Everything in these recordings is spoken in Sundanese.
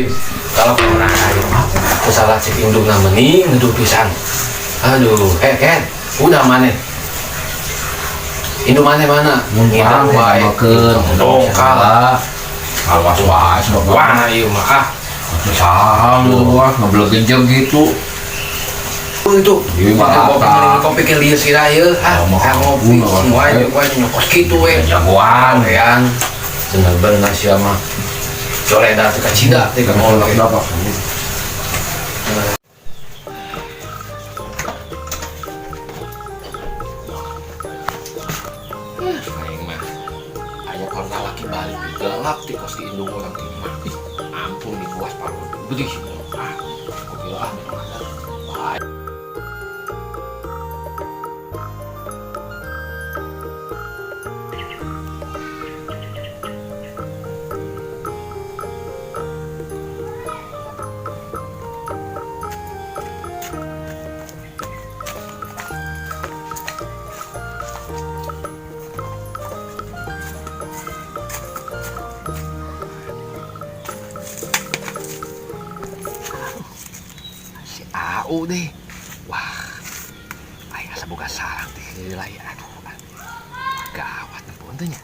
Astagfirullahaladzim. Kalau pernah ayo mah salah cek indungna meni ngeduh pisan. Aduh, eh Ken, udah mana? Indung mana mana? Ngidam wae. Makeun. Dongkal. Awas wae sebab Wah, ieu mah ah. Salah wah ngeblegejeg gitu. Itu. Iya, Pakai kopi mata. mending kopi ke lieu sirah ieu. Ah, Oh, ah ngopi ampun, semua eh. wae nyokos kitu we. Jagoan. Korean. Bener-bener sia mah. Coleda teh kacida teh ka ngoleh. Berapa? Aing mah aya kalau laki balik galak ti kos di indung urang ti mah. Ih, ampun di puas paru. Bedih. Ah, kopi lah minum ada. Baik. Si AU deh. Wah. Aing asa boga sarang teh heula ya. Aduh. Gawat nempoan teh nya.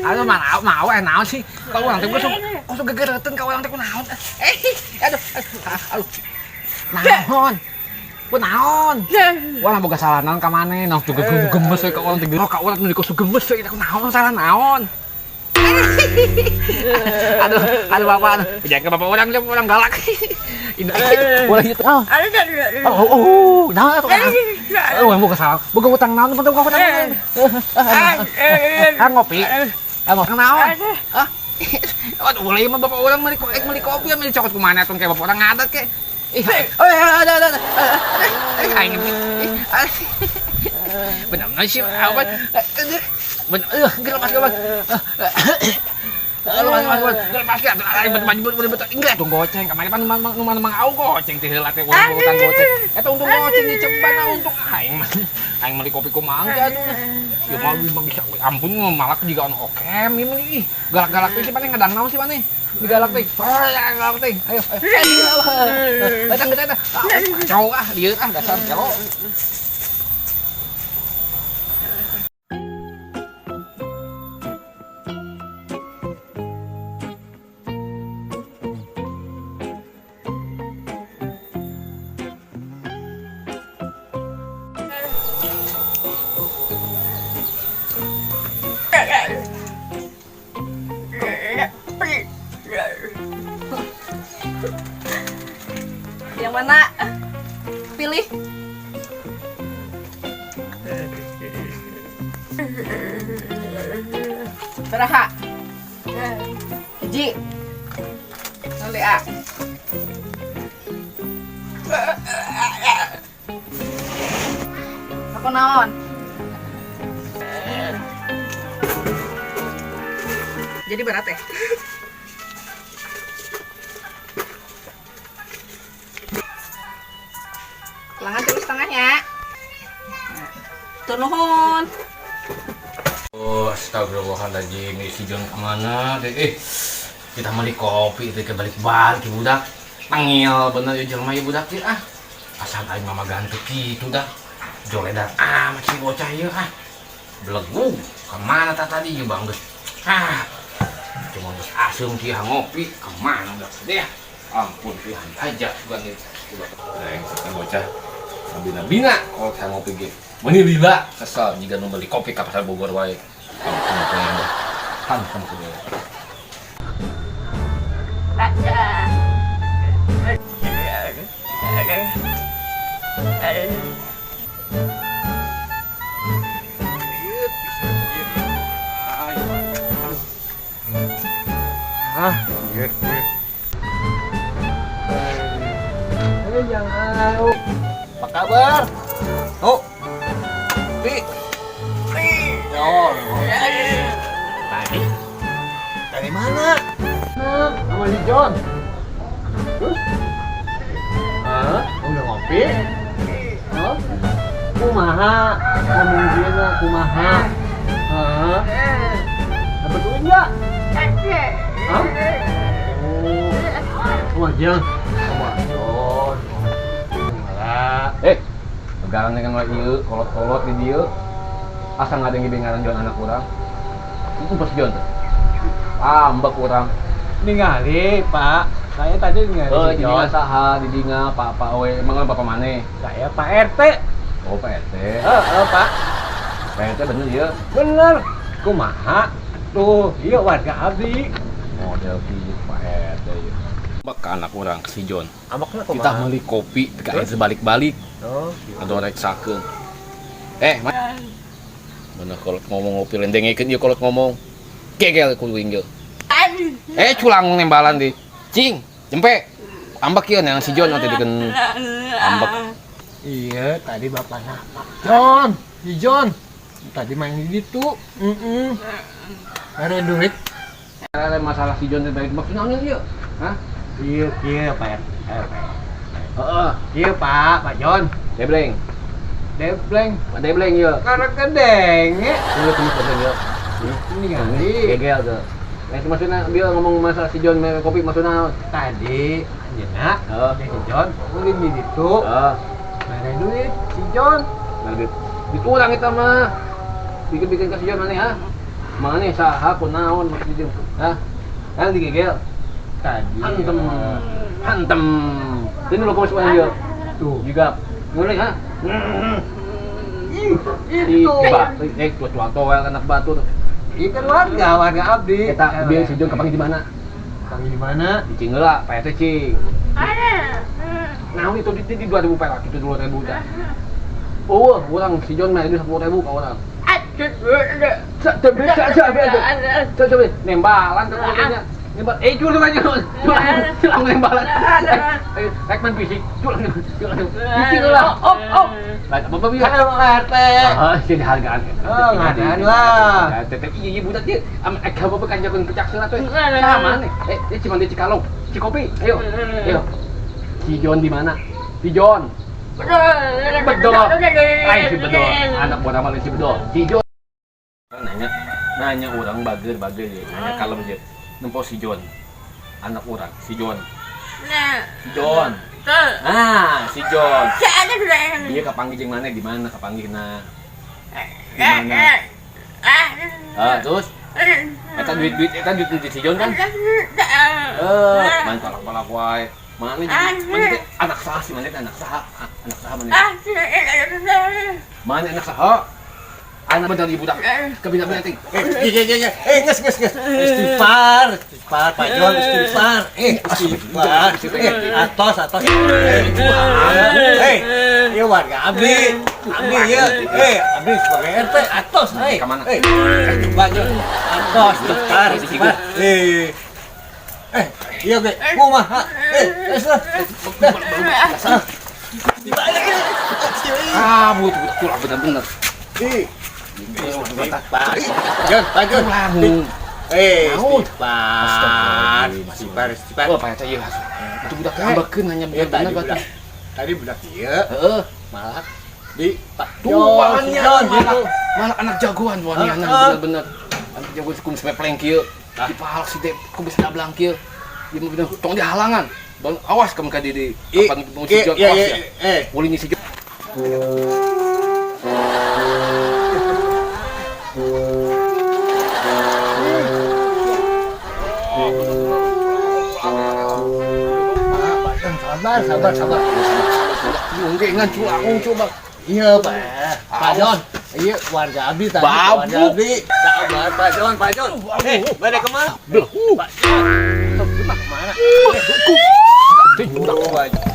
Aduh, mau mau eh naon sih? Kau orang teh kosong kosong gegeretan kau orang teh kunaon? Eh, aduh, aduh. Naon? Ku naon? Wah, boga salah naon ka maneh? Naon tuh gemes we ka urang teh. Oh, ka urang nu kosong gemes we ku naon salah naon? Aduh, aduh bapak, aduh. Jangan bapak orang dia orang galak. Ini boleh gitu. Oh, oh, oh, naon atuh? Oh, boga salah. Boga utang naon penting boga utang. Ah, ngopi. Ah, ngopi naon? Ah. Aduh, boleh mah bapak orang meuli kopi, meuli kopi, meuli cokot kumaha atuh kayak bapak orang ngadat ke. Ih, oh ya, ada ada. Eh, aing benar benar sih apa? Benar, lepas lepas. Lepas lepas lepas lepas betul betul enggak tuh goceng kemarin pan nu mana mang au goceng teh heula teh urang utang goceng. Eta untung goceng diceban untung aing mah. Aing meuli kopi kumaha atuh. Ya mah bisa ampun malak juga anu okem ieu mah ih. Galak-galak teh si maneh ngadang naon si maneh? Digalak teh. Galak teh. Ayo. Ayo. Datang datang. Kacau ah lieur ah dasar gelo. Yang mana? Pilih. Beraha. Hiji. Nol A. Aku naon? Jadi berat ya? Lengan terus tengahnya. Tuh nuhun. Oh, astagfirullahaladzim, isi jalan kemana deh? Eh, kita beli kopi, itu ke balik-balik, budak. Tangil bener ya jelema ya budak ieu ah. Asal aing mama ganteng kitu dah. Joledan ah si bocah ieu ah. Belegu kemana tak tadi ieu bang geus. Ah. Cuma geus asung kieu ngopi kemana dah deh. Ampun pihan aja sugan ieu. Aing si bocah bina-bina kalau saya ngopi ge. Meuni lila kesel jiga nu beli kopi ka pasar Bogor wae. Ampun ampun. Ampun. Ah, iya, iya. Jangan. Apa kabar? Oh. Pi. Pi. Oh. Tadi. Dari mana? Nah, sama si John. Terus? Hah? Udah ngopi? Hah? Kumaha? Ngomong gini kumaha? Hah? Dapat duit nggak? Hah? Oh, sama John. Sama John. Malah. Pegangan dengan ieu kolot-kolot di dieu. Asa ngadeng ngaran John anak urang. Itu bos John tuh. Ambek urang. Ningali, Pak. Saya tadi ningali Oh, si John. didinga saha, didinga Pak Pak we, emang Bapak maneh? Saya Pak RT. Oh, Pak RT. Heeh, Pak. Pak RT bener ieu. Bener. Kumaha? Tuh, iya warga abdi. Model kieu Pak RT ieu. Ambek ka anak urang si John. Ambekna Kita meuli kopi, pika aya sebalik-balik. Oh, Atuh reksakeun. Bener kolot ngomong ngopi lendengekeun ieu kolot ngomong. Gegel kudu inggil. Culang nembalan di. Cing, jempe. Ambek ieu yang si John nanti dikeun ambek. Iya, tadi bapaknya Pak John, si John. Tadi main di situ. Heeh. Ada duit. Ada masalah si John teh balik maksudnya naon ieu? Hah? Iya, iya Pak RT. Heeh, Iya Pak, Pak John. Debleng. Debleng. Pak Debleng ieu. Karena kedenge. Ieu kudu debleng ieu. Ningali. Gegel tuh. Maksudnya dia ngomong masalah si John mere kopi maksudnya naon? Tadi anjeunna Heeh. si John ulin di situ. Heeh. Mere duit si John. Nah, duit. Dikurang eta mah. Bikin-bikin ka si John maneh ha? Maneh saha kunaon maksud si John? Hah? Kan digegel. Tadi. Hantem. Hantem. Ini lo kumis mana ieu? Tuh. Juga. Ngeureun ha? Ih, Di itu. batu, tua-tua toel anak batu. Iya kan warga, warga abdi. Eta bieu si John kapanggih di mana? Kapanggih di mana? Di Cingeula, Pak RT cing. Nah, itu di 2000 perak itu 2000 dah. Oh, urang si John mah itu 10.000 ka urang. Nembalan ke kulitnya. Nembal, culang aja. Culang nembalan. Rek main fisik, culang culang. Fisik lah. Op, op. Lah, apa bieu? Kan Pak RT. Ah, jadi hargaan. Oh, hargaan lah. Teteh iya iya budak dia. Am apa kanjakeun pecak seula tuh. Sama nih. Dia cuma di Cikalong. Cikopi. Ayo. Ayo. Si John di mana? Si John. Bedol. Ai si Bedol. Anak buah nama si Bedol. Si John. Nanya orang bager-bager je, nanya kalem je. Nempo si John. Anak orang, si John. Si John. Ah, si John. Dia kapanggih jeung mana? Di mana kapanggihna? Di mana? Ah, terus eta duit-duit eta duit si John kan? Main palak-palak wae. Mana mana teh anak saha sih, mana teh anak saha? Anak saha mana? Mana anak saha? Anak bener ibu budak. Kebina-bina ting. Iya. Nges. Istighfar, istighfar, Pak John, istighfar. Istighfar. Atos. Iya warga abdi. Abdi ieu. Abdi sebagai RT atos, hei. Ka mana? Pak John, atos, istighfar, istighfar. Iya ge, kumaha? Geus lah. Ah, butuh tulang bener-bener. Ih. Pak John, Pak John. Istighfar. Istighfar, istighfar. Oh, Pak RT ieu. Itu budak ambekeun nanya bener-bener batu. Tadi budak ieu. Heeh. Malah di Pak John, gitu. Malah anak jagoan waniana bener-bener. Anak jagoan kum sampe pleng kieu. Dipalak si Dep, kum bisa dablang kieu. Dia mah bener tong dihalangan. Bang, awas kamu ka diri. Kapan mau si John awas ya. Ulin si John. Pak John, sabar. Yunggengan culang coba. Iya, Pak. Pak John. Iya, warga abdi tadi. Warga abdi. Sabar, Pak John, Pak John. Balik kemana? Pak John. Mana? Ku. Teuing budak.